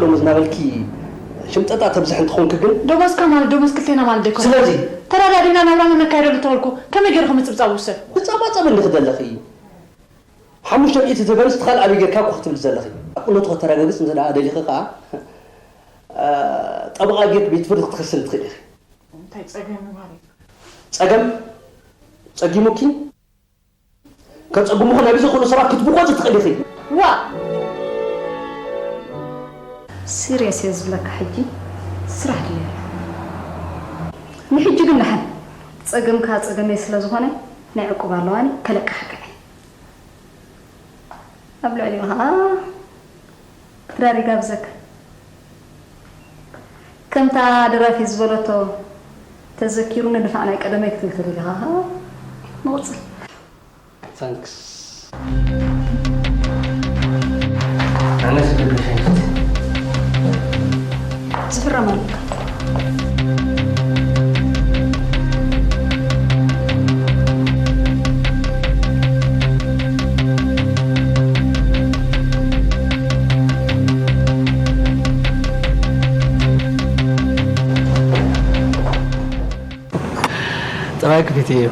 ደሞዝ እናበልኪ ሽምጠጣ ተብዝሒ እንትኾንኪ ግን ደሞዝካ ማለት ደሞዝ ክልቴና ማለት ደይኮነ። ስለዚ? ተረዳዲና ናብራና ነካይደሉ እንተበልኩ ከመይ ገይርኩም ምጽብጻብ ውሰድ? ትጻባጸቢ እንዲኺ ዘለኺ። ሓሙሽተ ሚእቲ ትህበንስ እቲ ካልእ ኣበይ ጌርካ እኮ ክትብሊ ዘለኺ? ሓቅነቱ ከተረጋግጽ እንተ ደኣ ደሊኺ ከኣ፣ እ፣ ጠበቓ ጌርኪ ቤት ፍርዲ ክትከስኒ ትኽእሊ ኢኺ። እንታይ ጸገም እዩ ማለት እዩ? ጸገም? ጸጊሙኪ? ከጸግሙኹ ናብ ዘኽእሉ ሰባት ክትብቆጺ ትኽእሊ ኢኺ። ዋ! ሲርየስ እየ ዝብለካ ሕጂ ስራሕ ድልያ እዩ። ንሕጂ ግን ደሓን ጸገምካ ጸገመይ ስለ ዝኾነ ናይ ዕቁብ ኣለዋኒ ከለቅሓካ እየ። ኣብ ልዕሊኡ ኸዓ ክራር ይጋብዘካ። ከምታ ደራፊ ዝበለቶ ተዘኪሩ ንድፋዕ ናይ ቀደመይ ክትብል ተደሊኻ ኸዓ ንቕጽል። ታንክስ። ኣነ ዝብል ሸንክት ዝፍረም ኣለካ። ጥራይ ክፊት እዩ።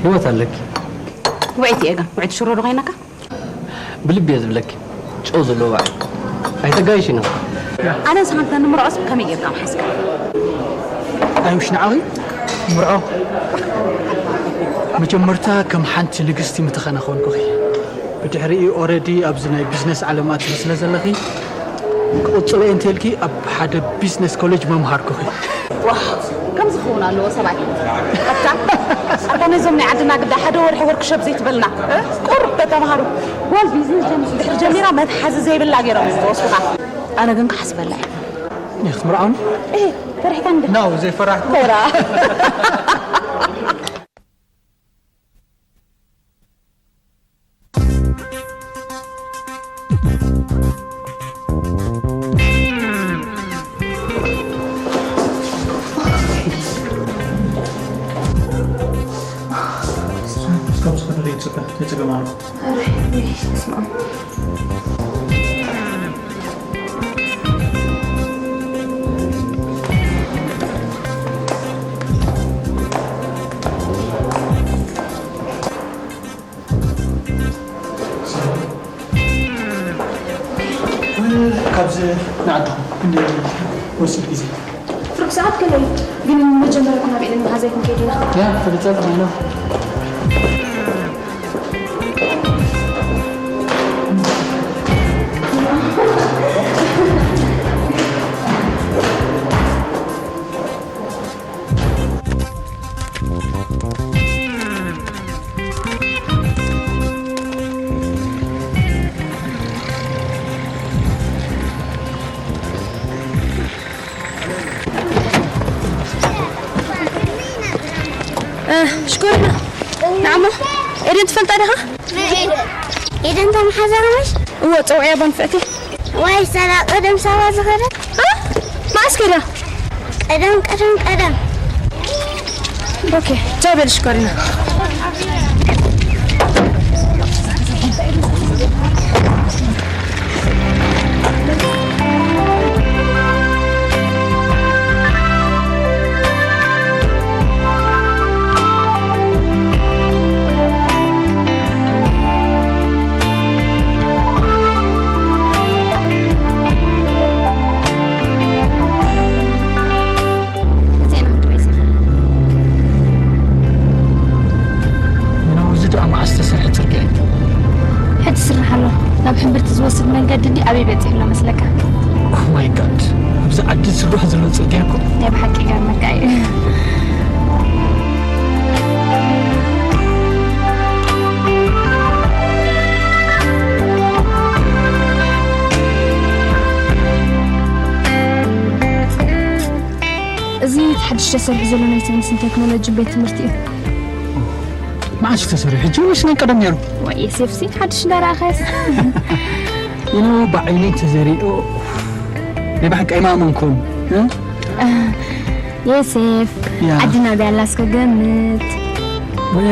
ህይወት ኣለኪ። ውዕይቲ እየ ግን፣ ውዕይቲ ሽሮ ዶ ኮይነካ? ብልቢ እየ ዝብለኪ። ጨው ዘለዎ ባዕል። ኣይተጋይሽና። ኣነ ንስኻ እንተ ንምርዖስ ከመይ ጌርካ ምሓዝካ? ኣይውሽ ንዓኺ ምርዖ። መጀመርታ ከም ሓንቲ ንግስቲ ምተኸነ ኮንኩኺ። ብድሕሪኡ ኦረዲ ኣብዚ ናይ ቢዝነስ ዓለም ኣትኺ ስለ ዘለኺ፣ ክቕጽሎ እየ እንተልኪ ኣብ ሓደ ቢዝነስ ኮሌጅ መምሃርኩኺ። ዋው፣ ከምዚ ክኸውን ኣለዎ ሰብኣይ። ኣታ፣ ኣታ ነዞም ናይ ዓድና ግዳ ሓደ ወርሒ ወርክሾፕ ዘይትበልና፣ እ? ቁሩብ ተተምሃሩ። ጓል ቢዝነስ ጀም-፣ ድሕሪ ጀሚራ መትሓዚ ዘይብላ ገይሮም ዝወስዱኻ። ኣነ ግን ክሓስበላ እየ። እየ ክትምርዓውኒ? እህ፣ ፈሪሕካ እንደ ናው ዘይፈራሕኩ። ተራ። እስካብ ዝኸነ ዘይትፅበ፣ ዘይፀገም ኣሎ። ኣረ፣ ወይ፣ በስመ ኣብ። ካብዚ ንዓድኹም ክንደይ ወስድ ግዜ? ሩብ ሰዓት ከመይ? ግን መጀመርያ ኩና ብኢድን መሓዛይ ክንከይድ ኢና። ያ፣ ፍልጠት ዲና። እ፣ ሽኮሪና። ንዓሞ፣ ኤደን ትፈልጣ ዲኻ? ናይ ኤደን። ኤደን እታ መሓዛ ከማሽ? እወ፣ ጸውዕያ ባንፍዕቲ። ዋይ፣ ሰላ ቀደም ሳዋ ዝኸደት? እ? መዓስ ከዳ? ቀደም፣ ቀደም፣ ቀደም። ኦኬ፣ ቻው በል ሽኮሪና። ዜና ክትበይ ኢኻ። ምናው እዚ ደኣ መዓስ ዝተሰርሐ ጽርግያ እዩ? ሕጂ ይስራሕ ኣሎ። ናብ ሕምብርቲ ዝወስድ መንገዲ እንዲ ኣበይ በጺሑ ኣሎ መስለካ? Oh my God፣ ኣብዚ ዓዲ ዝስራሕ ዘሎ ጽርግያ እኮ። ናይ ብሓቂ ይገርመካ እዩ። እዚ እቲ ሓድሽ ተሰሪሑ ዘሎ ናይ ሳይንስን ቴክኖሎጂን ቤት ትምህርቲ እዩ። መዓስ እዩ ተሰሪሑ? ሕጂ ወይስ ናይ ቀደም ነይሩ? ዋይ፣ ኤስኤፍሲ ሓድሽ እንዳረኣኻስ? You know፣ ብዓይነይ ተዘሪኦ ናይ ብሓቂ ኣይማመንኩን፣ እ? ዮሴፍ፣ ያ። ዓድና ኣበይ ኣላ እስከ ገምት። ወ-፣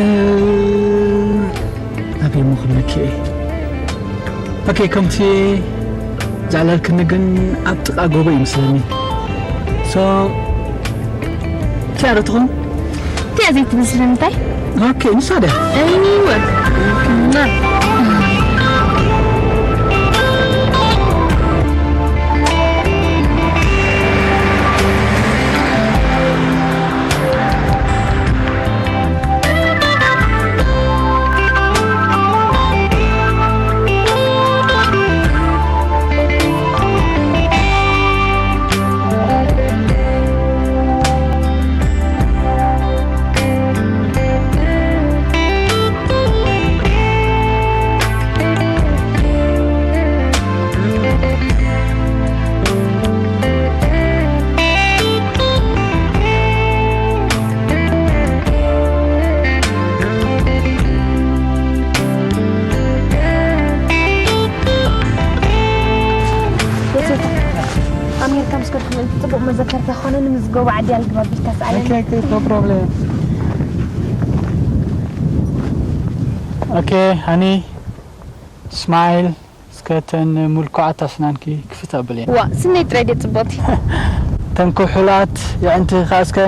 ኣበይ እሞ ክብለኪ እየ? ኦኬ፣ ከምቲ ዘዕለልክኒ ግን ኣብ ጥቓ ጎቦ ይመስለኒ። ሶ እቲኣ ዶ ትኸውን? እቲኣ ዘይትመስል እንታይ? ኦኬ፣ ንሳ ድያ? እወ። ኣሜሪካ ምስ ከድኩ ምእንቲ ጽቡቕ መዘከርታ ክኾነኒ ምዝገቡ ዓዲ ኣልግባ ቢልካ ሰኣለኒ። Okay, okay, no problem. Okay, honey, smile. እስከ ተን ምልኩዓት ኣስናንኪ ክፍት ኣብልየን። ዋ፣ ስነይ ጥራይ ድየ ጽብቕቲ? ተን ክሑላት የዕንትኺ ከኣ እስከ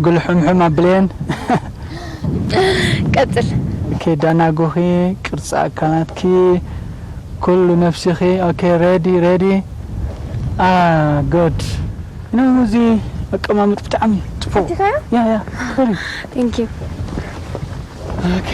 ግልሑምሑም ኣብልየን። ቀጽል። ኦኬ፣ ዳናጉኺ፣ ቅርጺ ኣካላትኪ፣ ኩሉ ነፍሲኺ። ኦኬ፣ ሬዲ፣ ሬዲ። ኣ፣ ጉድ። ዩ ኖው፣ እዚ ኣቀማምጥ ብጣዕሚ ጽቡቕ። ፈቲኻዮ? ያ፣ ያ፣ ሶሪ። Thank you። ኦኬ።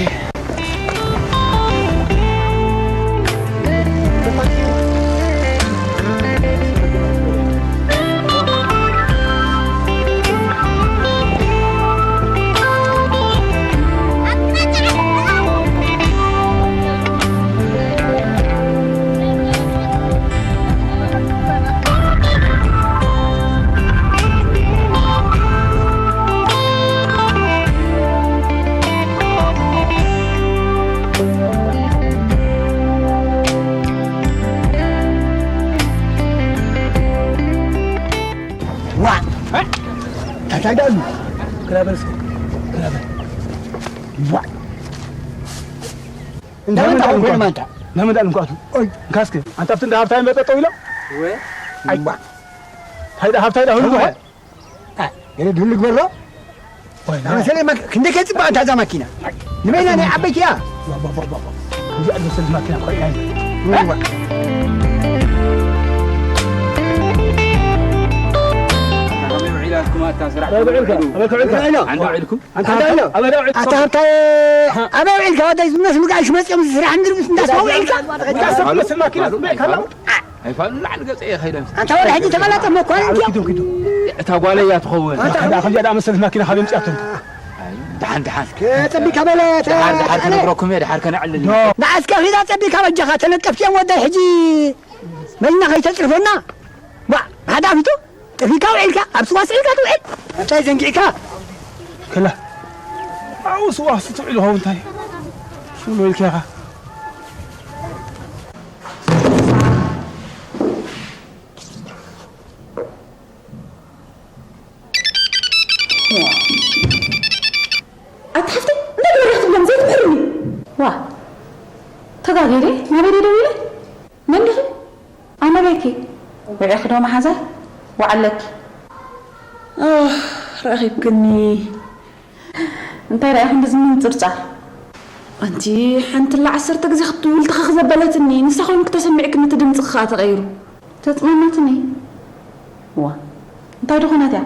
ዋ! እንታይ ደኣሉ? ክላበል እስከ፣ ክላበል። ዋ! እንዳመንታ እንዳመንታ እንኳን። ኮይን ማንታ። እንዳመንታ እንኳን። ኦይ፣ እንካስከ፣ ኣንታ ኣብቲ እንዳ ሃብታይ መጠጠው ኢሎ? ወ? ኣይ፣ ዋ! እንታይ ደኣ ሃብታይ ደኣ ሁሉ እዋ። ዋ? አ፣ ገለ ድህሉ ግበሮ። ወይ፣ መሰለኝ ማክ-፣ ክንደይ ከይ ጽባቐ እታ እዛ ማኪና። ንበይና ናይ ዓበይቲ እያ። ዋ፣ ዋ፣ ዋ፣ ዋ፣ ዋ። እዚኣ ዝመሰለት ማኪና ኮይና። እዋ። ከመይ ውዒላትኩም ኣታ ስራሕ? ኣበይ ውዒልካ? ውዒሉ? ኣበይ ውዒልካ? ውዒሉ። ኣንዳ ውዒልኩም? ኣንታ ኣንታ ውዒልካ? ኣበይ ውዒልካ? ኣታ ሃብታይ፣ ኣበይ ውዒልካ? ወዳይ ዝመስ ምግዓሽ መጽኦም ዝስራሕ ምድሪ ምስ እንዳስዋ ውዒልካ? እንዳስዋ ዝመስል ማኪና ስምዕ ከላ? ኣይፋሉን ላዕሊ ገጸ እየ ኸይደ። ኣንታ ወደ ሕጂ ተቐላጠፍ መኳንንቲ እዮም። ኪዱ፣ ኪዱ። እታ ጓለይ እያ ትኸውን። ኣንታ ደኣ ከምዚኣ ደኣ መሰለት ማኪና ካብ የምጽኣቶ። ኣይ፣ ደሓን፣ ደሓን። ከጸቢካ በለ፣ ተ-፣ ደሓር፣ ደሓር ተቐለ። ክነግረኩም እየ፣ ደሓር ከነዕልል። ዶ። ደኣ እስከ ኺዳ ጸቢካ በጃኻ፣ ተነቀፍቲ እዮም ወዳይ ሕጂ መኪና ከይተጽርፈና። ዋ፣ ብሓዳፊቱ ጠፊካ ውዒልካ፣ ኣብ ስዋ ስዒልካ ትውዕል። እንታይ ዘንጊዕካ? ከላ፣ ኣብኡ ስዋ ስትውዕል ኸውን እንታይ? ሽሉ ኢልካ ኢኻ። ኣታ ሓፍተይ፣ እንታይ ገይረያ ክትብሎም ዘይትምህርኒ? ዋ፣ ተጋግየ ድየ? ናበይ ድየ ደዊለ? መን ዲኺ? ኣነ ቤኪ። ውዒኺ ዶ መሓዛይ? ወዓለኪ። ኣህ፣ ረኺብክኒ። እንታይ ደኣ ክንዲ እዚ ምንጽርጻር? ኣንቲ ሓንትላ ዓሰርተ ግዜ ክትውል ትኽኽ ዘበለትኒ፣ ንሳ ኮይንኪ ተሰሚዕክኒ፣ እቲ ድምጽኺ ከኣ ተቐይሩ። ተጽመመትኒ። ዋ፣ እንታይ ደኾነት እያ?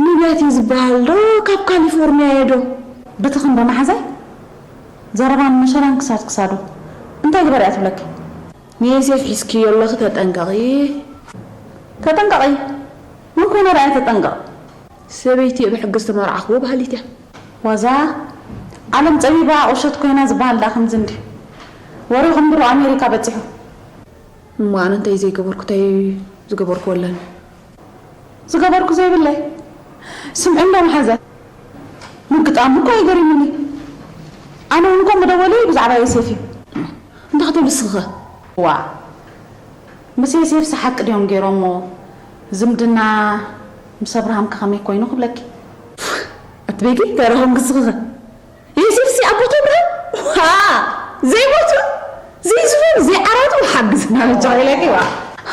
ንብያት እዩ ዝበሃል ዶ? ካብ ካሊፎርኒያ እየ ዶ? ብትኽን ዶ መሓዛይ? ዘረባን መሸራን ክሳድ ክሳዱ። እንታይ ግበር እያ ትብለኪ? ንዮሴፍ ሒዝክዮ ኣለኺ፣ ተጠንቀቒ። ተጠንቀቒ? መን ኮይና ደኣ እያ ተጠንቀቕ? ሰበይቲ እየ ብሕጊ ዝተመርዓኽዎ በሃሊት እያ። ዋዛ ዓለም ጸቢባ ቁሸት ኮይና ዝበሃል ደኣ ከምዚ እንድዩ። ወሬኹም ድሮ ኣሜሪካ በጺሑ። እሞ ኣነ እንታይ ዘይገበርኩ፣ እንታይ ዝገበርኩ ኣለኒ? ዝገበርኩ ዘይብለይ? ስምዒ እንዶ መሓዛ። ምግጣሙ እኮ እዩ ገሪሙኒ። ኣነ እውን እኮ ምደወለይ ብዛዕባ ዮሴፍ እዩ። እንታይ ክትብል ንስኺ ኸ? ዋ፣ ምስ ዮሴፍስ ሓቂ ድዮም ገይሮሞ? ዝምድና ምስ ኣብርሃም ከ ከመይ ኮይኑ ክብለኪ? ኣቲ ቤኪ፣ እንታይ ረኸብኪ ንስኺ ኸ? ዮሴፍሲ ኣቦቱ ኣብርሃም? ዋ! ዘይሞቱ፣ ዘይዝፈኑ፣ ዘይዓራቱ ሓግዝና በጃ ኢለኪ፣ ዋ!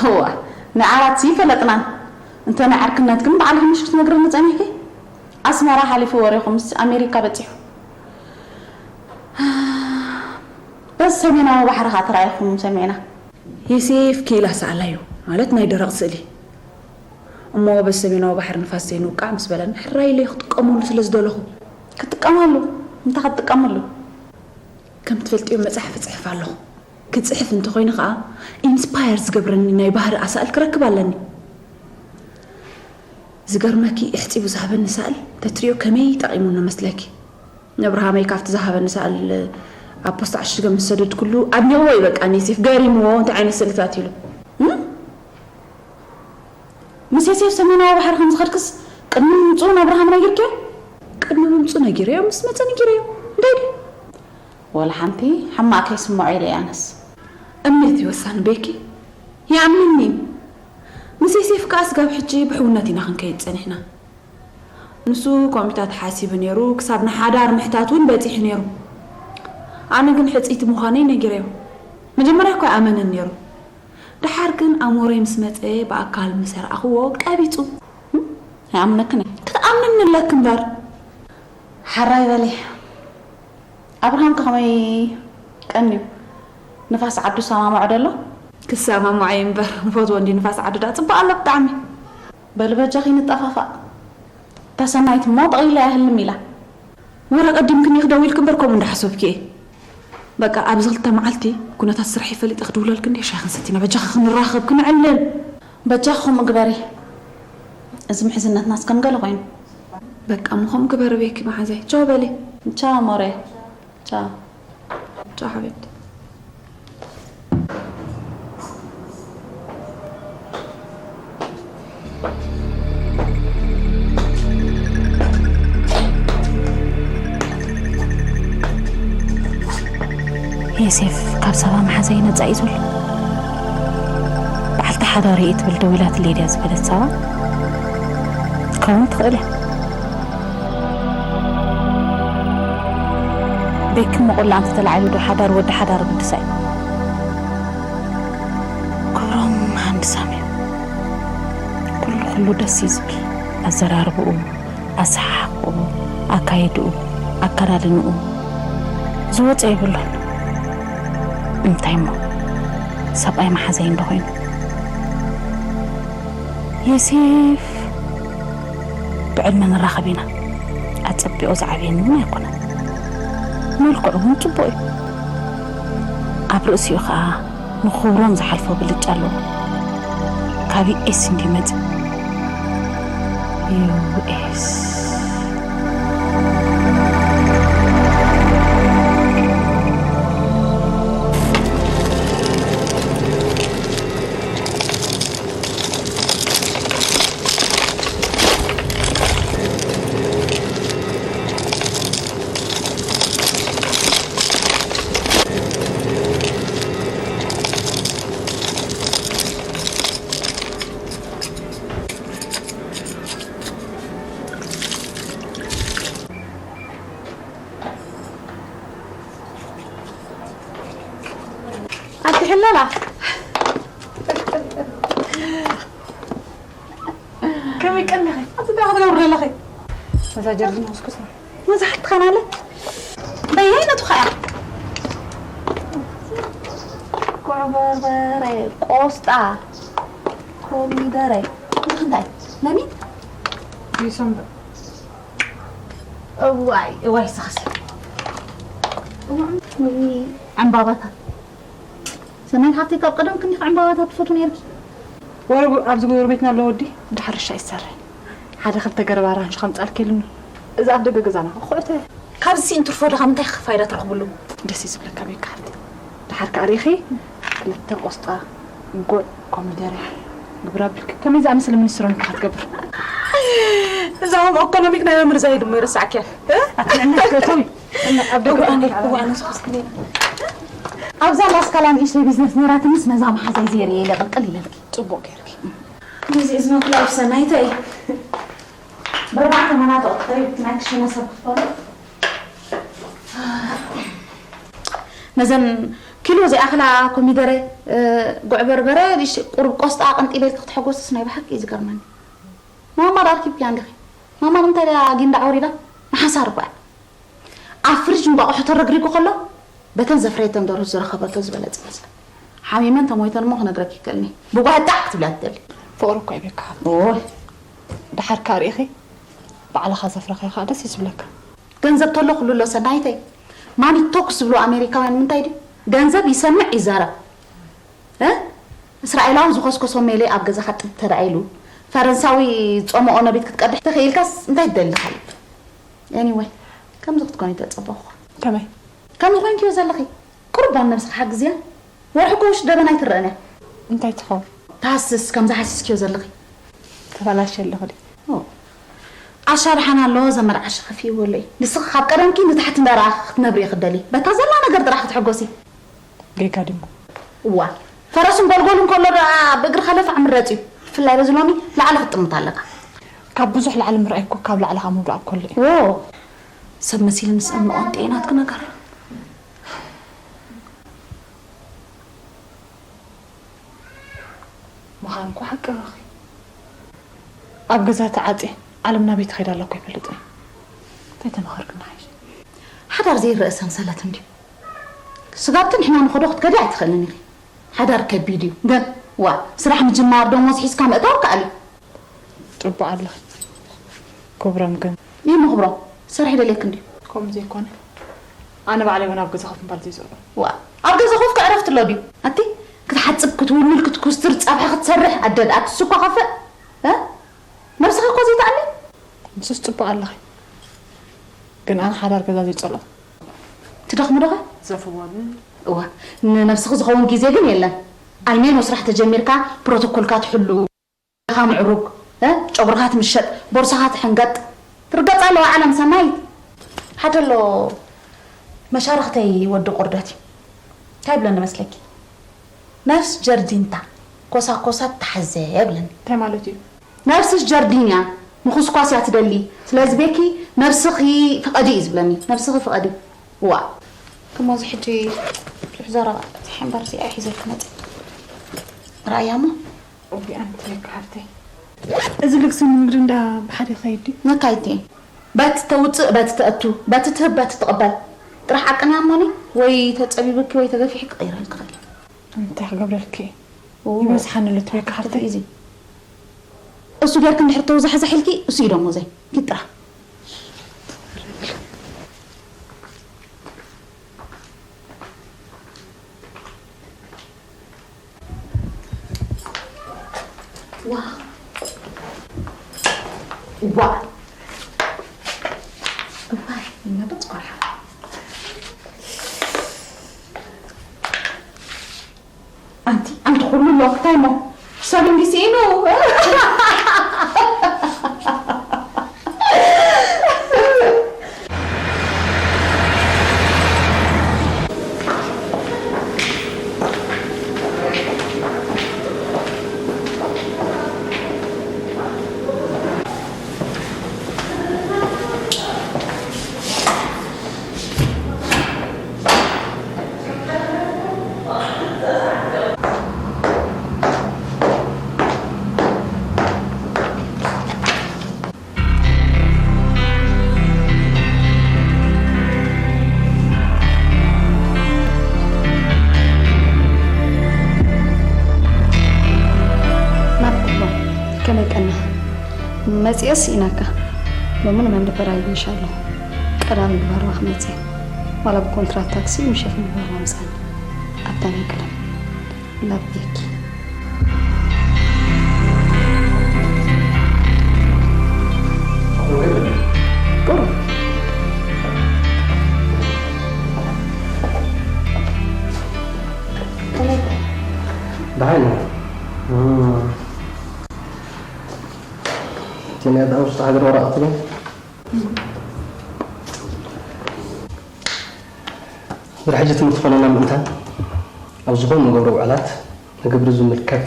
እዋ፣ ናይ ዓራት ይፈለጥናን። እንተ ናይ ዓርክነት ግን በዓልኺ ምሽ ክትነግርኒ ጸኒሕኪ? ኣስመራ ሓሊፉ ወሬኹምስ ኣሜሪካ በጺሑ። በዚ ሰሜናዊ ባሕሪ ኸኣ ተራኢኹም ሰሚዕና። ዮሴፍ ክኢላ ሰኣላይ እዩ፣ ማለት ናይ ደረቕ ስእሊ። እሞ በዚ ሰሜናዊ ባሕሪ ንፋስ ዘይንውቃዕ ምስ በለኒ፣ ሕራይ ኢለ ክጥቀመሉ ስለ ዝደለኹ። ክትጥቀመሉ? እንታይ ክትጥቀመሉ? ከም ትፈልጥዮ መጽሓፍ እጽሕፍ ኣለኹ። ክጽሕፍ እንተኾይኑ ኸኣ ኢንስፓየር ዝገብረኒ ናይ ባህሪ ኣሳእል ክረክብ ኣለኒ። ዝገርመኪ፣ እሕጺቡ ዝሃበኒ ሳእል ተትሪዮ ከመይ ጠቒሙኒ መስለኪ? ነብርሃመይ ካብቲ ዝሃበኒ ሳእል ኣብ ፖስታ ዓሽገ ምስ ሰደድኩሉ ኣድኒቕዎ እዩ። በቃ ንዮሴፍ ገሪምዎ፣ እንታይ ዓይነት ስእልታት ኢሉ። እም? ምስ ዮሴፍ ሰሜናዊ ባሕሪ ከም ዝኸድክስ ቅድሚ ምምጽኡ ነብርሃም ነጊርክዮ? ቅድሚ ምምጽኡ ነጊረዮ፣ ምስ መጸ ነጊረዮ። እንታይ ድዩ? ወላ ሓንቲ ሕማቕ ከይስምዖ ኢለ እየ ኣነስ። እምነት እዩ ወሳኒ ቤኪ። ይኣምንኒ። ምስ ዮሴፍ ከኣ ስጋብ ሕጂ ብሕውነት ኢና ክንከይድ ጸኒሕና። ንሱ ኮሚታት ሓሲቡ ነይሩ፣ ክሳብ ንሓዳር ምሕታት እውን በጺሑ ነይሩ። ኣነ ግን ሕጽይቲ ምዃነይ ነጊረዮ። መጀመርያ እኳ ኣይኣመነን ነይሩ። ደሓር ግን ኣሞረይ ምስ መጸ ብኣካል ምስ ኣርኣኽዎ ቀቢጹ። እም? ኣይኣምነክን እየ። ክትኣምንኒ ኣለኪ እምበር። ሓራይ በሊ። ኣብርሃም ከ ከመይ ቀንዩ? ንፋስ ዓዱ ሰማምዖ ደሎ? ክሰማምዖ እዩ እምበር፣ ንፈትዎ እንዲ ንፋስ ዓዱ ደኣ ጽቡቕ ኣሎ ብጣዕሚ። በሊ በጃኺ ንጠፋፋእ። እታ ሰናይት እሞ ጠቕሊላ እያ ህልም ኢላ። ወረ ቀዲምክኒ ክደውልኪ እምበር ከምኡ እንዳሓሰብኪ እየ። በቃ ኣብዚ ክልተ መዓልቲ ኩነታት ስራሕ ይፈሊጠ ክድውለልኪ እንዴ ሻሂ ክንሰቲ ኢና በጃኺ ክንራኸብ ክንዕልል። በጃኺ ከምኡ ግበሪ። እዚ ምሕዝነትናስ ከም ገለ ኮይኑ። በቃ እሞ ከምኡ ግበሪ ቤኪ መሓዛይ። ቻው በሊ። ቻው ሞሬ። ቻው። ቻው ሓቢብቲ። ዮሴፍ ካብ ሳባ መሓዛይ ነጻ እዩ ዘሎ። በዓልቲ ሓዳር እየ ትብል ደዊላትለይ ድያ ዝበለት ሳባ ክትከውን ትኽእል እያ። ቤኪ እሞ ቆላ እንተተላዒሉ ዶ ሓዳር ወዲ ሓዳር ግድሳ እዩ። ክብሮም መሃንድስ ኣምዩ። ኩሉ ኩሉ ደስ እዩ ዝብል። ኣዘራርብኡ፣ ኣሰሓሕቅኡ፣ ኣካይድኡ፣ ኣከዳድንኡ ዝወጾ የብሉን። እንታይ እሞ ሰብኣይ መሓዘይ እንዶ ኮይኑ። ዮሴፍ ብዕድመ ንራኸብ ኢና። ኣጸቢቑ ዝዓብየኒ እውን ኣይኮነን። መልክዑ እውን ጽቡቕ እዩ። ኣብ ርእሲኡ ኸኣ ንኽብሮም ዝሓልፎ ብልጫ ኣለዎ። ካብ ዩ ኤስ እንድዩ መጽእ። ዩ ኤስ። ኣቲ ሕለላ። ከመይ ቀኒኺ? ኣቲ እንታይ ክትገብሪ ኣለኺ? ነዛ ጀርዲን ሆስኩስ ነው። ነዛ ሓንቲ ኸናለ? በየነቱ ኸያ? ኮበርበረ፣ ቆስጣ፣ ኮሚደረ። እዚ እንታይ? ለሚን? ዲሰምበር። እዋይ፣ እዋይ፣ ሰኽሲ። ዕምባባታት። ሰናይት ሓፍተይ፣ ካብ ቀደም ክንዲኽ ዕምባባታት ትፈትው ነይርኪ? ወረ፣ ኣብዚ ጎረቤትና ኣሎ ወዲ፣ እንዳ ሕርሻ ይሰርሕ። ሓደ ክልተ ገረብ ኣራንሺ ከምጻልኪ ኢሉኒ። እዚ ኣብ ደገ ገዛና ክኹዕተ። ካብዚ ሲኢን ትርፎ ድኻ ምንታይ ፋይዳ ትረኽብሉ? ደስ እዩ ዝብለካ ቤካ ሓፍተይ። ደሓር ከኣ ርኢኺ፣ ክልተ ቆስጣ፣ እንኮ ኮሚደረ፣ ግብረ ኣብልኪ። ከመይ ዝኣመሰለ ሚኒስትሮን ኢኻ ክትገብር? እዛ ሆም ኢኮኖሚክ ናይ መምህር ዛይድ እሞ ይረሳዕኪ እያ። እ? ኣትንዕነት ገቶይ። እነ ኣብ ደገ እዋን፣ ትንከፍ ዓለም። እዋን፣ ንስኹስ ክንደይ? ኣብዛ ላስካላ ንእሽተይ ቢዝነስ ነይራትንስ ነዛ መሓዛይ ዘየርእየ ኢለ ቅልቅል ኢለልኪ። ጽቡቕ ገይርኪ። ነዚ እዝኖ ክላብ ሰናይተይ። ብኣርባዕተ መናጥቕ ትኽሪ ናይ ክሽነ ሰብ ክትፈልጥ። ነዘን ኪሎ ዘይኣኽላ ኮሚደረ፣ እ፣ ጉዕ በርበረ፣ ሊሽ-፣ ቁሩብ ቆስጣ ኣቐንጢበ ኢልኪ ክትሕጎስስ ናይ ብሓቂ እዩ ዝገርመኒ። ማማ ዶ ኣርኪብኪያ እንዲኺ? ማማ ንምንታይ ድያ ጊንዳዕ ወሪዳ? ንሓሳር እኳ እያ። ኣብ ፍሪጅ እንቋቑሖ ተረግሪጉ ከሎ፣ በተን ዘፍረየተን ደርሁ ዝረኸበቶ ዝበለጸ ይመስላ። ሓሚመን ተሞይተን እሞ ክነግረኪ ይክእልኒ። ብጓህጣዕ ክትብላ ትደሊ። ፍቕሪ እኮ እዩ ቤካ። ኦይ። ደሓርካ ርኢኺ፣ ባዕልኻ ዘፍረኸ ከዓ ደስ እዩ ዝብለካ። ገንዘብ ተሎ ኩሉ ኣሎ ሰናይተይ። ማኒ ቶክስ ዝብሉ ኣሜሪካውያን ምንታይ ድዩ? ገንዘብ ይሰምዕ ይዛረብ። እ? እስራኤላዊ ዝኸስከሶ ሜሌ ኣብ ገዛኻ ጥብ ተራእይሉ፣ ፈረንሳዊ ዝጸመኦ ነቢት ክትቀድሕ ተኽኢልካስ እንታይ ትደሊ ካልእ? ኤኒወይ፣ ከምዚ ክትኮኒ ተጸበኹ። ከመይ? ከምዚ ኮይንክዮ ዘለኺ። ቁርብ ኣብ ነብስኻ ሓግዝያ። ወርሒ እኮ ውሽጢ ደበና ኣይትረአን እያ። እንታይ ትኸውን? ታስስ ከምዚ ሓሲስክዮ ዘለኺ። ተበላሽየ ኣለኹ ድዩ? ኦ። ዓሻ ደሓን ኣሎ፣ ዘመድ ዓሻ ከፊእዎ ኣሎ እዩ። ንስኺ ካብ ቀደምኪ ንታሕቲ እንዳረኣኺ ክትነብሪ ኢኺ ትደልዪ። በታ ዘላ ነገር ጥራሕ ክትሕጎሲ። ጌጋ ድሞ። እዋ። ፈረስን ጎልጎልን ከሎ ደኣ ብእግሪ ከለፋዕ ምረጽ እዩ። ብፍላይ በዚ ሎሚ ላዕሊ ክትጥምት ኣለካ። ካብ ብዙሕ ላዕሊ ምርኣይ እኮ ካብ ላዕሊ ካብ ምውዳቕ ከሎ እዩ። ዎ። ሰብ መሲሉ ምስ እምንኦን ጥዒናትኪ ነገር። ምዃን እኮ ሓቂ ኢኺ። ኣብ ገዛ ተዓጽየ ዓለም ናበይ ትኸይድ ኣላ እኮ ኣይፈልጥን። እንታይ ተመኸርክና ሓይሽ? ሓዳር ዘይረአ ሰንሰለት እንድዩ። ስጋብቲ ንሕና ንኸዶ ክትከዲ ኣይትኽእልን ኢኺ። ሓዳር ከቢድ እዩ። ግን፣ ዋ፣ ስራሕ ምጅማር፣ ደሞዝ ሒዝካ ምእታው ከኣል እዩ። ጽቡቕ ኣለኺ። ክብሮም ግን? ይህ ምኽብሮም፣ ስራሕ ይደልየክ እንድዩ። ከምኡ ዘይኮነ፣ ኣነ ባዕለይ እውን ኣብ ገዛ ኮፍ ምባል ዘይጽዕሮ። ዋ፣ ኣብ ገዛ ኮፍ ከዕረፍቲ ኣሎ ድዩ? ኣቲ፣ ክትሓጽብ፣ ክትውልውል፣ ክትኩስትር፣ ጸብሒ ክትሰርሕ፣ ኣደድ፣ ኣቲ ስኳ ከፍእ፣ እ? ነብስኻ እኮ ዘይትኣሊ። ንሱስ ጽቡቕ ኣለኺ። ግን ኣነ ሓዳር ገዛ ዘይጸልኦ። ትደኽሚ ዶ ኸ? ዘፍወኒ። እዋ፣ ንነብስኺ ዝኸውን ግዜ ግን የለን። ኣይሜኖ ስራሕ ተጀሚርካ ፕሮቶኮልካ ትሕሉ፣ ኻ ምዕሩግ፣ እ? ጨጉርኻ ትምሸጥ፣ ቦርሳኻ ትሕንገጥ። ትርገጽ ኣለዋ ዓለም ሰናይት። ሓደ ኣሎ መሻርኽተይ ወዲ ቁርደት እዩ። እንታይ ይብለኒ መስለኪ? ነፍስ ጀርዲንታ ኮሳኮሳ ተሓዘ ይብለኒ። እንታይ ማለት እዩ? ነብስሽ ጀርዲን እያ፣ ምኹስኳስ እያ ትደሊ። ስለዚ ቤኪ ነብስኺ ፍቐዲ እዩ ዝብለኒ። ነብስኺ ፍቐዲ። እዋ። ከሞዚ ሕጂ ብዙሕ ዘረባ ዘይሕንበር እዚኣ ሒዘልኪ መፂ። ራእያ እሞ? እዊ ኣንቲ ቤኪ ሓፍተይ። እዚ ልግሲ ንምግዲ እንዳ ብሓደ ይኸይድ ድዩ? ነካይት እየ። በቲ ተውፅእ፣ በቲ ተእቱ፣ በቲ ትህብ፣ በቲ ትቕበል። ጥራሕ ዓቅን እያ እሞኒ፣ ወይ ተፀቢብኪ ወይ ተገፊሕኪ ክቕይረልኪ ይኽእል። እንታይ ክገብረልኪ? ኦ። ይበዝሓኒ ኣሎ ትቤካ ሓፍተይ። እዚ። እሱ ጌርኪ እንድሕር ተውዛሕዛሕ ኢልኪ፣ እሱ እዩ ደሞዘይ። ኪድ ጥራሕ። ዋ። ዋ። እዋይ፣ እናበጽ ቆልዓ። ኣንቲ፣ ኣንቲ ኩሉ ኣሎ፣ እንታይ እሞ? ሰብ እንዲ ስኢኑ። መርሓባ፣ ከመይ ቀኒኻ? መጺኤ ስኢነካ። ሎሚ ንመንደፈራ ይጉይሽ ኣለኹ። ቀዳም ግባርባ ክመጽእ። ዋላ ብኮንትራት ታክሲ ምሸት ምግባርባ ምጻኒ። ኣብታ ናይ ቀደም። ላቭ ቤኪ። ቁሩብ። ደሓን እዩ። እም። እቲ ናይ ኣብ ውሽጢ ሃገር ወረቐት ግን ድሕሪ ሕጂ ትምህርቲ ኮለና ምእንታን ኣብ ዝኾኑ ንገብሮ ውዕላት ንግብሪ ዝምልከት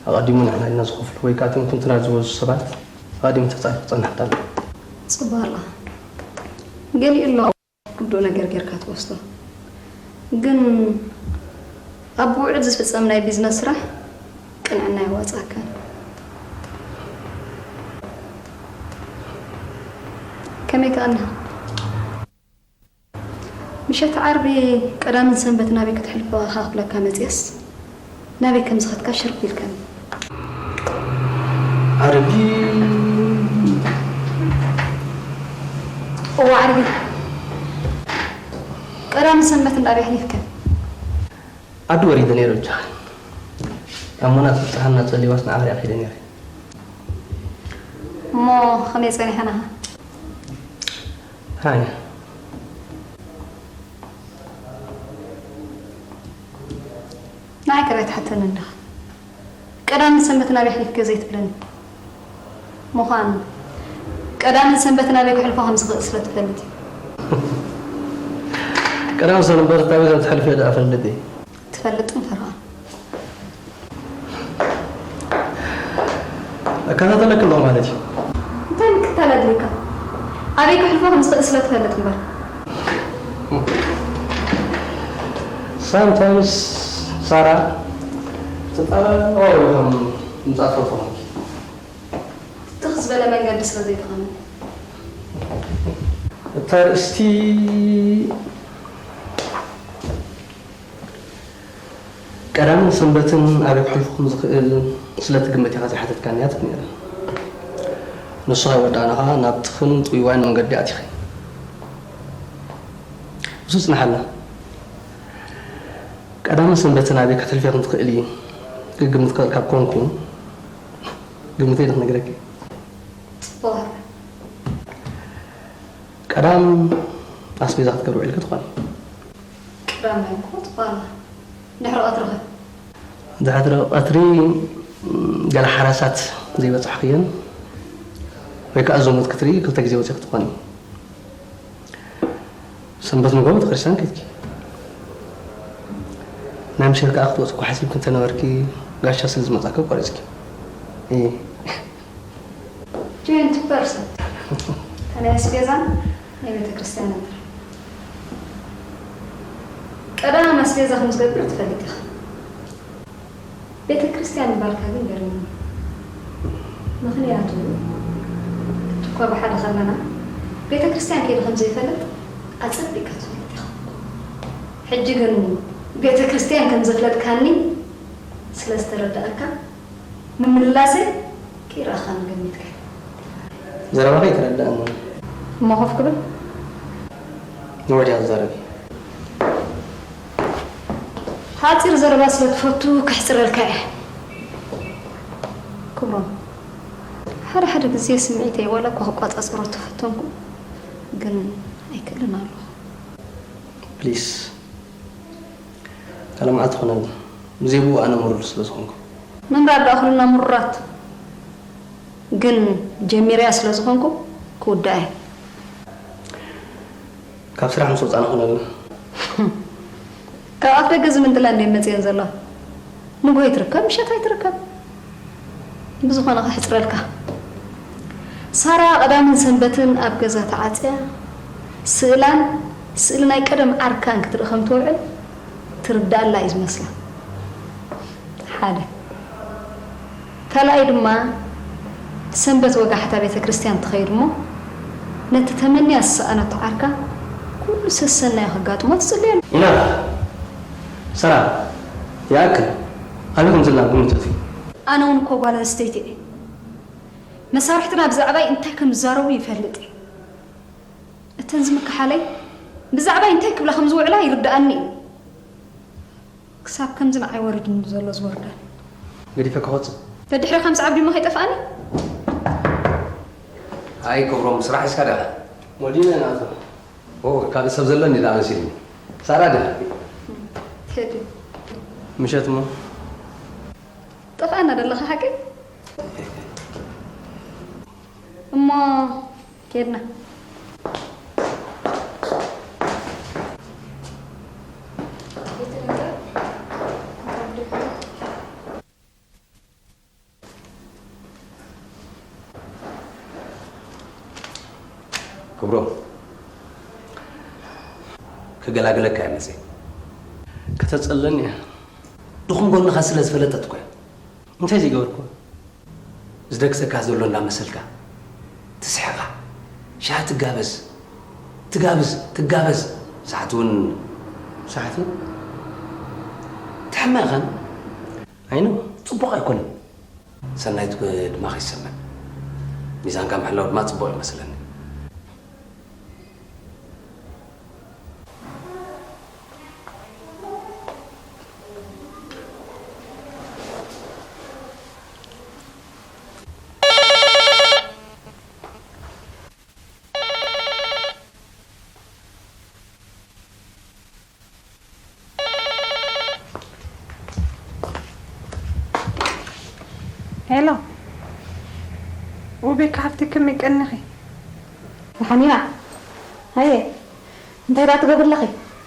ኣቐዲሙ ንሕና ኢልና ዝኸፍሉ ወይ ከዓ እቶም ኮንትራት ዝወስዱ ሰባት ኣቐዲሙ ተጻሪፉ ክጸንሕ ኣለዎ። ጽባላ ገሊኡ ኣሎ። ግቡእ ነገር ጌርካ ትወስዶ። ግን ኣብ ብውዕል ዝፍጸም ናይ ቢዝነስ ስራሕ ቅንዕና የዋጽኣካን። ከመይ ከኣ እንዲኻ? ምሸት ዓርቢ ቀዳምን ሰንበት ናበይ ከተሕልፎ ኢኻ ክብለካ መጽየስ፣ ናበይ ከም ዝኸድካ ሽርብ ኢልካኒ። ዓርቢ? እወ፣ ዓርቢ። ቀዳምን ሰንበት እንዳበይ ኣሕሊፍካ? ዓዲ ወሪደ ነይረ ብቻ። ኣሞና ፍጽሓና ጸሊዋስ ንዓኺ ኣኺደ ነይረ። እሞ ከመይ ጸኒሐናኻ? ደሓን እየ። ንዓይ ከ ኣይትሓተኒ እንዲኻ። ቀዳምን ሰንበት ናበይ ኣሕሊፍክዮ ዘይትብለኒ? ምዃኑ፣ ቀዳምን ሰንበት ናበይ ከሕልፎ ከም ዝኽእል ስለ ትፈልጥ እዩ። ቀዳምን ሰንበት ናበይ ከም ትሕልፍዮ ደኣ እፈልጥ እየ። ትፈልጥ እምበር ኸኣ። እከታተለኪ ኣለኹ ማለት እዩ። እንታይ ምክታል ኣድልየካ? ኣበይ ከሕልፎ ከም ዝኽእል ስለ ትፈልጥ እምበር። ሳምታይምስ ሳራ፣ ትጠራጠሪ ከም ምጻእ ትፈትዊ ኾንኪ። ትኽ ዝበለ መንገዲ ስለ ዘይትኸምን። እታ ኣርእስቲ ቀዳምን ሰንበትን ኣበይ ክሕልፉ ከም ዝኽእል ስለ ትግምት ኢኻ ዘይሓተትካኒ እያ ትብል ነይራ። ንሱ ከይወዳእና ኸኣ ናብ ትኽን ጥውይዋይን መንገዲ ኣቲኺ። እሱ ጽንሓልና። ቀዳምን ሰንበትን ኣበይ ከተሕልፍዮ ከም ትኽእሊ ክግምት ክኽእል ካብ ኮንኩ፣ ግምተይ ዶ ክነግረኪ? ጽቡቕ። ቀዳም ኣስቤዛ ክትገብሪ ውዒልኪ ትኾኒ። ቀዳም እኮ ጽቡቕ። ድሕሪ ቀትሪ ኸ? ድሕሪ ቀትሪ፣ ም፣ ገለ ሓራሳት ዘይበጻሕክየን ወይ ከኣ ዝሙት ክትርኢ ክልተ ግዜ ወጺኺ ትኾኒ። ሰንበት ንግሆ ቤተክርስትያን ከድኪ። ናይ ምሸት ከኣ ክትወጺ እኮ ሓሲብኪ እንተነበርኪ፣ ጋሻ ስለ ዝመጻኪ ኣቋሪጽኪ። እይ። ትዌንቲ ፐርሰንት። እታ ናይ ኣስቤዛን ናይ ቤተክርስትያንን ጥራይ። ቀዳም ኣስቤዛ ከም ዝገብር ትፈልጥ ኢኻ። ቤተ ክርስቲያን ምባልካ ግን ገሪሙኒ። ምኽንያቱ፣ እቲ እኳ ብሓደ ከለና፣ ቤተ ክርስቲያን ከይዱ ከም ዘይፈልጥ ኣጸቢቕካ ትፈልጥ ኢኻ። ሕጂ ግን ቤተ ክርስቲያን ከም ዘፍለጥካኒ ስለ ዝተረዳእካ፣ ምምልላሰይ ክኢላኻን ገሚትካን። ዘረባኻ ኣይተረድኣንን። እሞ ኮፍ ክብል? ንወዲያ ትዛረቢ። ሓጺር ዘረባ ስለ ትፈቱ ከሕጽረልካ እየ። ክብሮም፣ ሓደ ሓደ ግዜ ስምዒተይ ዋላ እኳ ክቋጻጸሮ ተፈተንኩ፣ ግን ኣይክእልን ኣለኹ። ፕሊስ፣ ካልእ መዓልቲ ኾነልና። ብዘይ ብኡ ኣነ ምሩር ስለ ዝኾንኩ። ምምራር ደኣ ኩልና ምሩራት። ግን ጀሚረያ ስለ ዝኾንኩ ክውዳእ እየ። ካብ ስራሕ ምስ ወጻእና ኾነልና። ካብ ኣፍ ደገ ዝምንጥላ እንድየን መጺኤን ዘለዋ። ንግሆ ይትርከብ፣ ምሸት ኣይትርከብ። ብዝኾነ ከሕጽረልካ። ሳራ ቀዳምን ሰንበትን ኣብ ገዛ ተዓጽያ፣ ስእላን ስእሊ ናይ ቀደም ዓርካን ክትርኢ ከም ትውዕል ትርድኣላ እዩ ዝመስላ። ሓደ። ካልኣይ ድማ፣ ሰንበት ወጋሕታ ቤተ ክርስቲያን ትኸይድ እሞ፣ ነቲ ተመንያ ዝሰኣነቶ ዓርካ ኩሉ ሰሰናዩ ከጋጥሞ ትጽልየሉ። ኢናፍ! ሰራ፣ ይኣክል። ኣበይ ከም ዘላ ግምት እትዩ። ኣነ እውን እኮ ጓል ኣንስተይቲ እየ። መሳርሕትና ብዛዕባይ እንታይ ከም ዝዛረቡ ይፈልጥ እየ። እተን ዝምክሓለይ ብዛዕባይ እንታይ ክብላ ከም ዝውዕላ ይርድኣኒ እዩ። ክሳብ ከምዚ ንዓይ ወሪዱኒ ዘሎ ዝወርደኒ። ገዲፈ ክወጽእ። ደድሕሬ ከም ዝዓብድ እሞ ከይጠፍኣኒ። ኣይ ክብሮም፣ ስራሕ ሒዝካ ዲኻ? ወዲነ ናቱ። ኦ፣ ካልእ ሰብ ዘለኒ ደኣ መሲልኒ። ሳራ ድያ? ቴዲ። ምሸት እሞ? ጠፍኣና ደለኻ ሓቂ? እሞ ኬድና። ክብሮም፣ ክገላግለካ እየ መፅየ። ከተፀለኒ እያ። ድኹም ጎንኻ ስለ ዝፈለጠት እኮ እያ። እንታይ ዘይገበርኩ? ዝደግሰካ ዘሎ እንዳመሰልካ ትስሕቓ። ሻሂ ትጋበዝ፣ ትጋብዝ፣ ትጋበዝ። ሰዓት እውን ሰዓት እውን ትሕመ ኸን? ኣይኑ፣ ጽቡቕ ኣይኮነን። ሰናይት ድማ ከይሰመን። ሚዛንካ ምሕላው ድማ ጽቡቕ ይመስለኒ። ሄሎ፣ ውቤ ሓፍቲ፣ ከመይ ቀኒኺ? ደሓን ኢና። ሃየ፣ እንታይ ደኣ ትገብሪ ኣለኺ?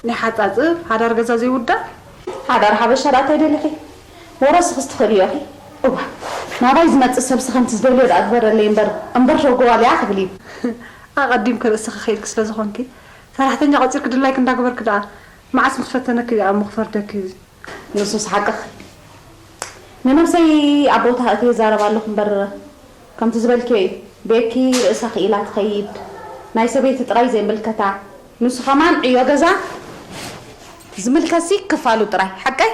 ናይ ሓጻጽብ ሓዳር ገዛ ዘይውዳእ? ሓዳር ሓበሻ ደኣ እንታይ ደሊኺ? ወረስኽስ ትኽእልዮ ኢኺ። እዋ፣ ናባይ ዝመጽእ ሰብሲ ከምቲ ዝደልዮ ደኣ ግበረለይ እምበር፣ እምበር ሸጎዋልያ ክብል እዩ። ኣቐዲምኪ ርእስኺ ኽኢልኪ ስለ ዝኾንኪ፣ ሰራሕተኛ ቆጺርኪ ድላይኪ እንዳገበርኪ ደኣ፣ መዓስ ምስ ፈተነኪ ደኣ እሞ ክፈርደኪ እዚ? ንሱስ ሓቅኺ። ንነብሰይ ኣብ ቦታ ኣእትየ ይዛረብ ኣለኹ እምበር፣ ከምቲ ዝበልክዮ እዩ። ቤኪ ርእሳ ክኢላ ትኸይድ፣ ናይ ሰበይቲ ጥራይ ዘይምልከታ። ንሱ ኸማን ዕዮ ገዛ ዝምልከትሲ ክፋሉ ጥራይ። ሓቀይ?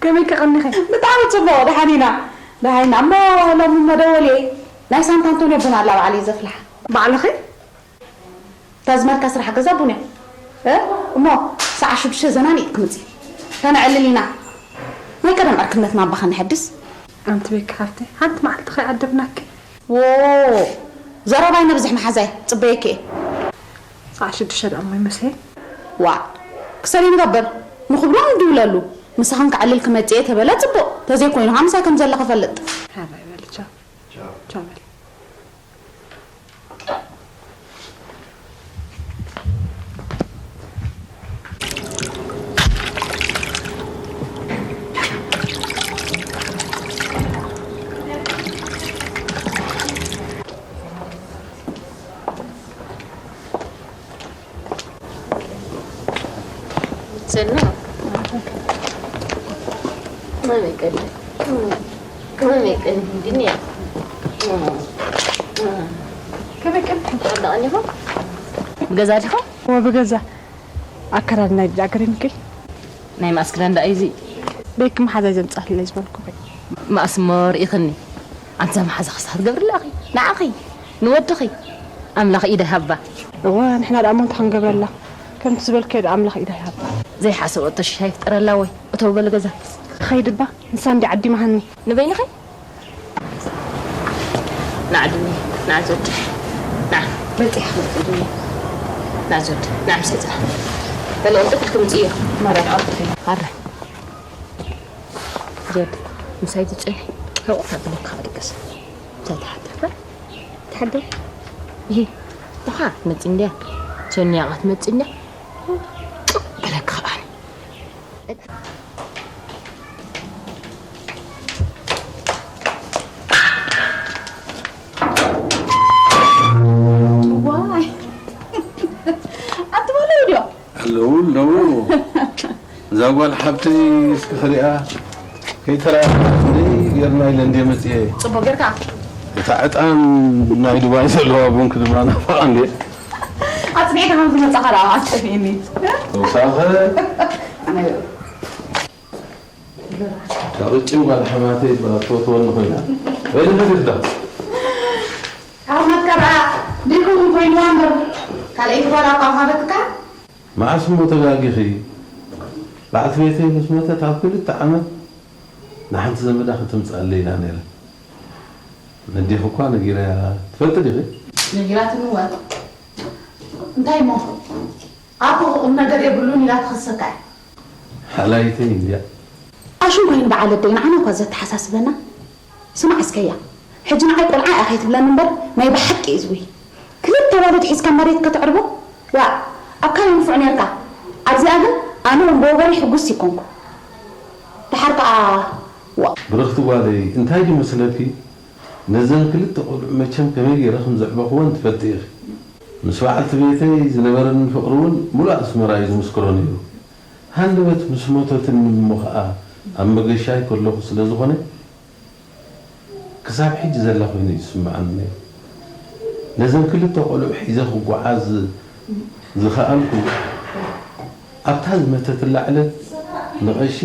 ከመይ ከቐኒኺ? ብጣዕሚ ጽቡቕ፣ ደሓን ኢና። ደሓን ኢና። እሞ ሎሚ መደወልየይ ናይ ሳንታ ኣንቶንዮ ቡን ኣላ ባዕለይ ዘፍልሓ። ባዕልኺ? እታ ዝመልካ ስራሕ ገዛ ቡን እያ። እ? እሞ ሰዓት ሽዱሽተ ዘናኒት ክምጺ። ከነዕልል ኢና። ናይ ቀደም ዕርክነትና እባ ከነሐድስ። ኣንቲ ቤኪ ሓፍተይ፣ ሓንቲ መዓልቲ ከይዓደብናኪ። ዎ፣ ዘረባይ ነብዝሕ መሓዛይ፣ ጽበየኪ እየ። ሰዓት ሽዱሽተ ደኣ እሞ ይመስለኒ። ዋ፣ ክሰል ንገበር። ንኽብሎም ይድውለሉ። ምሳኽን ከዕልል ክመጽእ እየ ተበለ ጽቡቕ። ተዘይኮይኑ ኸዓ ምሳይ ከም ዘለኺ ፈልጥ። ሓራይ በል፣ ቻው። ቻው። ቻው በል። ጽኑ። መመቀለ። መመቀለ። እንድንያ። ከመይ ቀን? ብገዛ ዲኹም? እወ፣ ብገዛ። ኣከዳድና እዩ ኣገሪምኪ? ናይ መኣስ ክዳን ደኣ እዩ እዚ? ቤኪ መሓዛይ ዘምጻትለይ ዝበልኩኺ። መኣስ እሞ ርኢኽኒ። ኣንታ መሓዛ ክስታ ትገብርላ ኣኺ? ንዓኺ? ንወድኺ? ኣምላኽ ኢዳ ይሃባ። እወ፣ ንሕና ደኣ እሞ እንታይ ክንገብረላ? ከምቲ ዝበልክዮ ደኣ ኣምላኽ ኢዳ ይሃባ። ዘይሓሰበቶ ሽሻ ይፍጠረላ ወይ? እተው በሊ ገዛ። ክኸይድ እባ፣ ንሳ እንዲ ዓዲማሃኒ። ንበይንኺ? ንዓ ድኒ፣ ንዓ ዘወዲ፣ ንዓ። በጺሕ፣ በጺሕ ድኒ። ንዓ ዘወዲ፣ ንዓ ምሳይ ጽናሕ። በለ፣ እንጥፍ ኢልኪ ምጽእዮ። ማራ፣ ንዓ ወዲ። ኣረ። ዘወዲ፣ ምሳይ ትጽንሒ። ሕቑፍ ኣቢለኪ ካብ ድቅስ። ምሳይ ትሓድር። ትሓድር? ይሄ። ብኻ ትመጽእ እንድያ። ሰንያ ቃ ትመጽእ እንድያ። በለኪ ከኣ። ዋይ። ኣንቲ ወለይ ድዮ? ኣለዉ፣ ኣለዉ። እዛ ጓል ሓብተይ እስኪ ክሪኣ። ከይተራእያ እንደ ጌርና ኢለ እንደ መጽኤ። ጽቡቕ ጌርካ። እታ ዕጣን ናይ ዱባይ ዘለዋ ቡንክ ድማ ናፋቓ እንደ። ኣጽኒዕካ ከም ዝመጻኻ ደኣ ኣትጠፍእኒ። ተውሳኸ። ኣነ ካብ ቅጭን ጓል ሓማተይ እባ ትፈትወኒ ኮይና። ወይ ንሕግዝዳ። ካብ መከራ ዲኩም ኮይንዋ እምበር፣ ካልኣይቲ ጓል ካብ ሃበትካ? መዓስ እሞ ተጋጊኺ? በዓልቲ ቤተይ ምስ ሞተት ኣብ ክልተ ዓመት ንሓንቲ ዘመዳ ክትምጽኣለይ ኢላ ነይራ። ነዴኺ እኳ ነጊረያ ትፈልጢ ዲኺ? ነጊራትኒ እወ። እንታይ እሞ? ኣቦ ቁም ነገር የብሉን ኢላ ትኸሰካ እያ። ሓላይተይ እንድያ። ኣሽም ኮይኑ በዓል ኣደይ ንዓና እኳ ዘተሓሳስበና። ስማዕ እስከያ፣ ሕጂ ንዓይ ቆልዓ እያ ከይትብለኒ እምበር ናይ ብሓቂ እዩ ዝብኢ። ክልተ ኣዋልድ ሒዝካ መሬት ከተዕርቦ? ዋእ፣ ኣብ ካልእ ንፉዕ ኔርካ። ኣብዚኣ ግን ኣነ እውን ብወገነይ ሕጉስቲ ኣይኮንኩ። ደሓር ከኣ ዋእ። ብርኽቲ ጓለይ፣ እንታይ ድዩ መስለኪ? ነዘን ክልተ ቆልዑ መቸም ከመይ ገይረ ከም ዘዕበኽወን ትፈልጢ ኢኺ። ምስ በዓልቲ ቤተይ ዝነበረኒ ፍቕሪ እውን ሙሉእ ኣስመራ እዩ ዝምስክሮ ነይሩ። ሃንደበት ምስ ሞተትኒ እሞ ኸኣ ኣብ መገሻይ ከለኹ ስለ ዝኾነ፣ ክሳብ ሕጂ ዘላ ኮይኑ እዩ ዝስምዓኒ ነይሩ። ነዘን ክልተ ቆልዑ ሒዘ ክጓዓዝ ዝኸኣልኩ፣ ኣብታ ዝመተትላ ዕለት ንቐሺ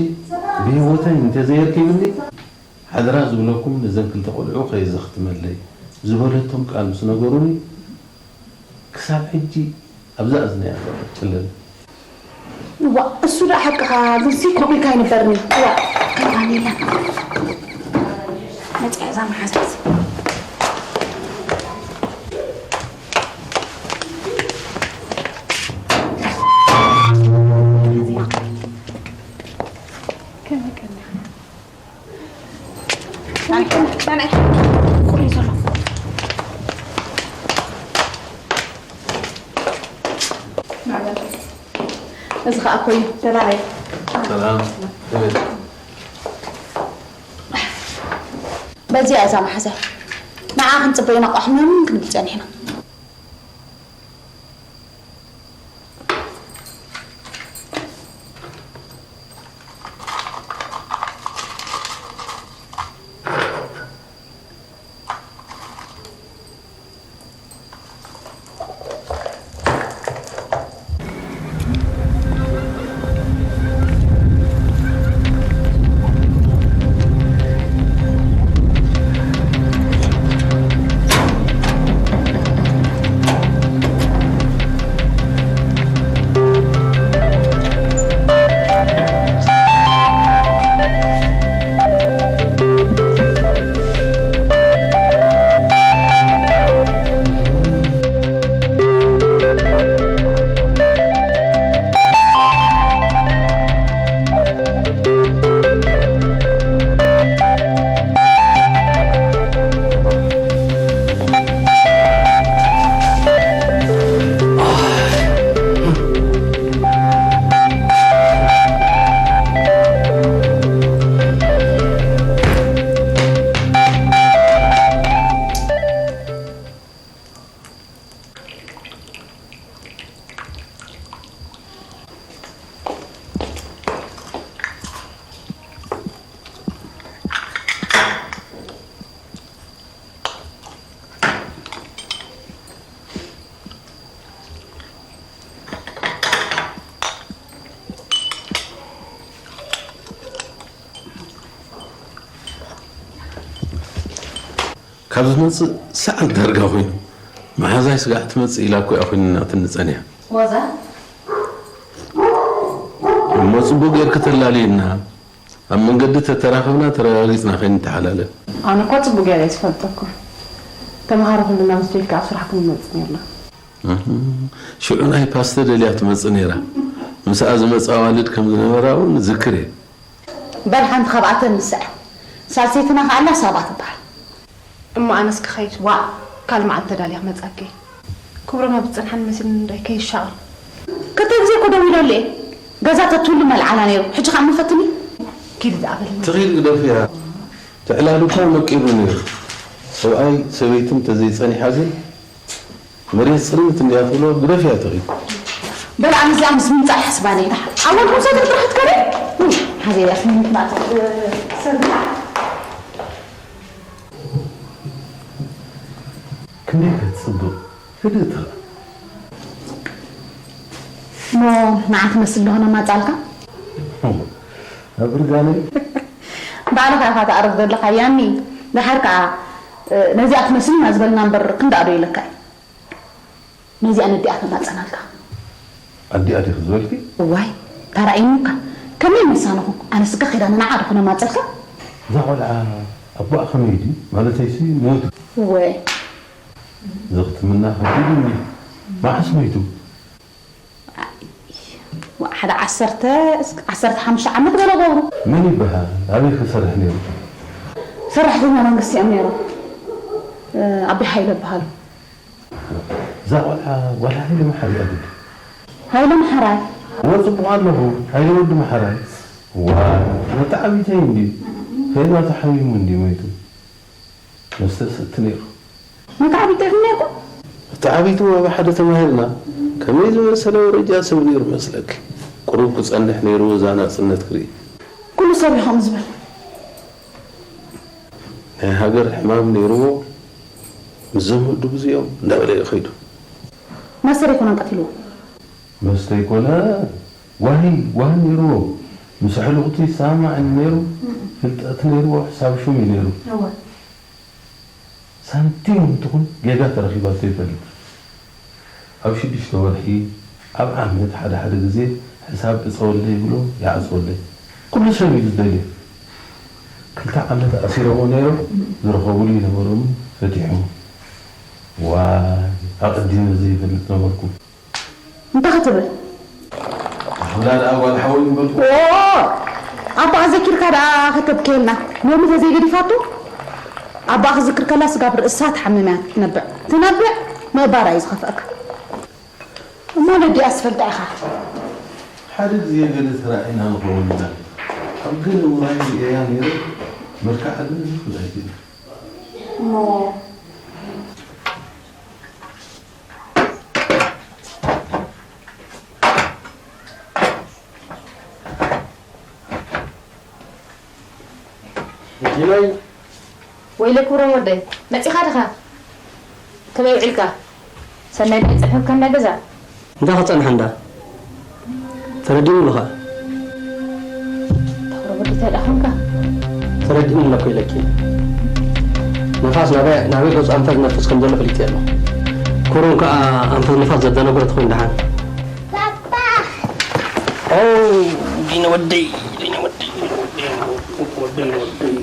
ብህይወተይ እንተዘየርኪብኒ፣ ሓደራ ዝብለኩም ነዘን ክልተ ቆልዑ ከየዘኽትመለይ ዝበለቶም ቃል ምስ ነገሩኒ፣ ክሳብ ሕጂ ኣብዛ እዝነይ ኣትቕጭለኒ። እዋ እሱ ደኣ ሓቅኻ፣ ግንሲ ኮቂልካ ኣይነበርኒ። እዋ፣ ከም ኣሜላ መጽያ እዛ መሓዛሲ። ከመይ ቀኒኻ? እዚ ኸኣ እኮ እዩ ተራኣየ። ሰላም። በዚኣ እዛ መሓዛይ ንዓ ክንጽበይ ኢና፣ ቋሕ ምናምን ክንብል ጸኒሕና። ካብ ዝመጽእ ሰዓት ዳርጋ ኮይኑ፣ መሓዛይ ስጋዕ ትመጽእ ኢላ እኮ እያ ኮይንናትኒ ጸኒሓ። ዋዛ? እሞ ጽቡቕ ጌርኪ ተላልይና፣ ኣብ መንገዲ ተተራኸብና ተረጋጊጽና ከይንተሓላለፍ። ኣነ እኮ ጽቡቕ ጌረ እየ ዝፈልጠኩም። ተምሃሮ ኩልና ምስ ጆይካ ኣብ ስራሕኩም ንመጽእ ኔርና። እህ፣ ሽዑ ናይ ፓስተ ደልያ ትመጽእ ኔራ። ምስኣ ዝመጻ ኣዋልድ ከም ዝነበራ እውን ዝክር እየ። በል ሓንቲ ካብኣተን ንስዐ። ሳልሰይትና ከኣ ኣላ ሳባ ትበሃል። እሞ ኣነስ ክኸይድ። ዋእ፣ ካልእ መዓልቲ ተዳልየ ክመጸኪ። ክብሮም ኣብ ዝጸንሓኒ መሲሉኒ እንዳይ ከይሻቐል። ክልተ ግዜ እኮ ደዊለሉ እየ። ገዛ ተትህሉ መልዓላ ነይሩ። ሕጂ ከኣ እሞ ፈትኒ። ኪዲ ዝኣበለኒ። ትኺድ ግደፍያ። ትዕላሉ እኳ መቂሩ ነይሩ። ሰብኣይ ሰበይትን ተዘይጸኒሓ ግን መሬት ጽልምት እንድያ ትብሎ ግደፍያ ትኺድ። በል ኣነ እዚኣ ምስ ምምጻእ ይሓስባ ነይራ። ኣወልኩም ሰብ ጥራሕ ትከደ። ሓዘያ ስምንት ናት። ክንደይ ክትጽብቕ ህድእቲ ኸኣ። እሞ ንዓ ትመስል ዶ ነማጻልካ? ኣብ እርጋነይ? ባዕልኻ ኢኻ ተኣርፍ ዘለኻ ያኒ። ደሓር ከኣ ነዚኣ ትመስል ኢና ዝበልና እምበር ክንዳእ ዶ ኢለካ እዩ? ነዚኣ ነዲኣ ከማጸናልካ። ኣዲኣ ዲኺ ዝበልኪ? እዋይ፣ ታራኢሙካ። ከመይ መሳንኹ? ኣነስ እካ ኸይዳ ንዓኣ ዶ ክነማጸልካ? እዛ ቖልዓ ኣቦኣ ከመይ ድዩ? ማለተይሲ ሞይቱ። እወ። ዘኽትምና ከቢድ እዩ። መዓስ ሞይቱ? ኣይ፣ ዋ፣ ሓደ ዓሰርተ፣ እስከ ዓሰርተ ሓሙሽተ ዓመት በሎ ገብሩ። መን ይበሃል? ኣበይ ክሰርሕ ነይሩ? ሰራሕተኛ መንግስቲ እዮም ነይሮም። ኣቢ ሃይለ ይበሃሉ። እዛ ቖልዓ ጓል ሃይለ መሓሪ እያ ግዲ። ሃይለ መሓራይ? እወ፣ ጽቡቕ ኣለኹ። ሃይለ ወዲ መሓራይ። ዋ፣ መተዓቢተይ እንድዩ። ከይድና ተሓሚሙ እንድዩ ሞይቱ። መስተ ዝሰቲ ነይሩ። መተዓቢተይ ዲኹም ነይርኩም? መተዓቢቱ ኣብ ሓደ ተማሂርና። ከመይ ዝመሰለ ወረጃ ሰብ ነይሩ መስለኪ? ቁሩብ ክጸንሕ ነይርዎ እዛ ናጽነት ክርኢ። ኩሉ ሰብ እዩ ከምኡ ዝብል። ናይ ሃገር ሕማም ነይርዎ፣ ምስ ዘመዱ ግዜኦም እንዳበለ እዩ ከይዱ። ማስተር ኣይኮነን ቀቲልዎ። መስተ ኣይኮነ፣ ዋሂ፣ ዋሂ ነይርዎ። ምስ ኣሕሉቕቱ ይሰማማዕ ነይሩ። ፍልጠት ነይርዎ፣ ሕሳብ ሹም እዩ ነይሩ። እወ። ሳንቲም ትኹን ጌጋ ተረኺባቶ ይፈልጥ። ኣብ ሽዱሽተ ወርሒ፣ ኣብ ዓመት ሓደ ሓደ ግዜ ሕሳብ ዕጸወለይ ይብሎ፣ ይዓጽወለይ። ኩሉ ሰብ እዩ ዝደልዮ። ክልተ ዓመት ኣሲሮምዎ ነይሮም፣ ዝረኸብሉ ይነበሮም፣ ፈቲሖም። ዋይ፣ ኣቐዲመ ዘይፈልጥ ነበርኩ። እንታይ ክትብል? ኣኽብላ ደኣ ጓል ሓወይ ምበልኩ። ኦ፣ ኣባኣ ዘኪርካ ደኣ ከተብክየልና። ሎሚ ተዘይገዲፋቶ፣ ኣባኣ ክዝክር ከላ ስጋብ ርእሳ ትሓምም እያ ትነብዕ። ትነብዕ ምቕባራ እዩ ዝኸፍአካ። እሞ ነዲኣስ ትፈልጣ ኢኻ። ሓደ ግዜ ገለ ተራኢና ንኸውን ኢና። ኣብ ገለ ውራይ ርእየያ ነይረ፣ መልክዓ ግን ዝኽእል ኣይክእልን። እሞ ዲናይ። ወይለ ክብሮም ወደይ፣ መጺኻ ዲኻ? ከመይ ውዒልካ? ሰናይ ዶ ኣይጸንሐካን እንዳ ገዛ? እንታይ ክጸንሓ እንዳ? ተረዲኡኒ ኣሎ ኸኣ። ተኽረ ወዲ እንታይ ደኣ ኾንካ? ተረዲኡኒ ኣሎ እኮ ኢለኪ። ንፋስ ናበይ፣ ናበይ ገጹ ኣንፈት ዝነፍስ ከም ዘሎ ፈሊጠ ኣለኹ። ክብሮም ከኣ ኣንፈት ንፋስ ዘደናግሮ ተኾይኑ ደሓን። ኦ፣ ዲነ ወደይ፣ ዲነ ወደይ፣ ዲነ ወደይ፣ ዲነ ወደይ።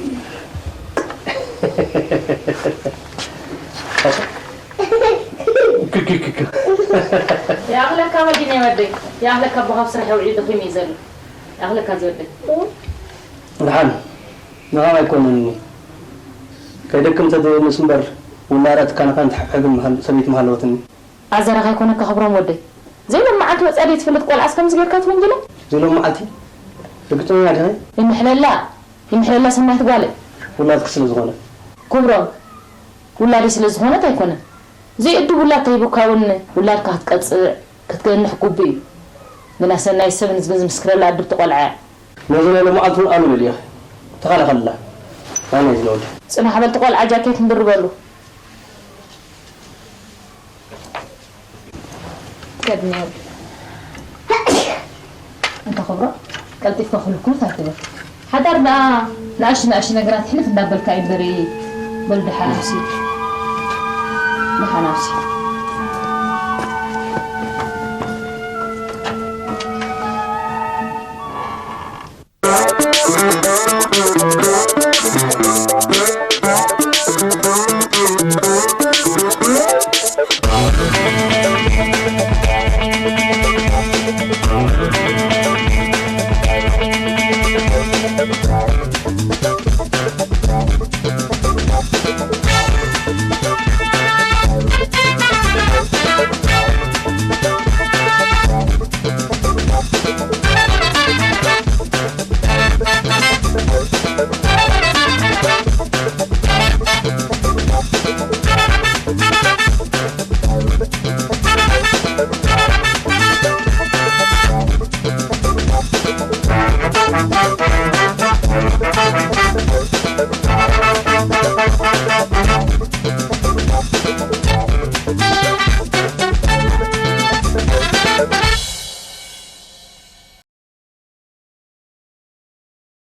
ይኣኽለካ ወዲ ናይ ወደይ፣ ይኣኽለካ፣ ኣቦኻ ኣብ ስራሕ ውዒሉ ደኺሙ እዩ ዘሎ። ይኣኽለካ እዚ ወደይ። ደሓን፣ ንኻን ኣይኮነን እሞ። ከይደክም ተደንስ እምበር፣ ውላዳ ትካናኻን ትሕብሕብን መሃል-፣ ሰበይቲ ምሃለወትኒ። ኣዘራኻ ኣይኮነካ ክብሮም ወደይ። ዘይሎም መዓልቲ ወፂኣ ደይ ትፈልጥ ቆልዓስ ከምዚ ጌርካ ትወንጅላ? ዘይሎም መዓልቲ? ርግፀኛ ዲኺ? ይምሕለላ፣ ይምሕለላ ሰናይት ጓለይ። ውላድኪ ስለ ዝኾነ። ክብሮም፣ ውላደይ ስለ ዝኾነት ኣይኮነን። ዘይእድብ ውላድ ተሂቡካ እውን ውላድካ ክትቀፅዕ፣ ክትገንሕ ግቡእ እዩ። ግና ሰናይት ሰብ ንዝምስክረላ እድብቲ ቆልዓ እያ። ነዚ ናይ ሎማዓልቱ ኣሉ በል ኢኺ። ተኸላኸልላ። ናይ ናይዚ ለወዲ። ፅናሕ በል፣ እቲ ቆልዓ ጃኬት ንድርበሉ። ከድንዮ። እንተ ኽብሮ፣ ቀልጢፍካ ኩልኩል ኣይትበል። ሓዳር ደኣ ንኣሽቱ ንኣሽቱ ነገራት ሕልፍ እንዳበልካ እዩ እምበር። በል ደሓን ኣምሲ። ደሓን ኣምሲ።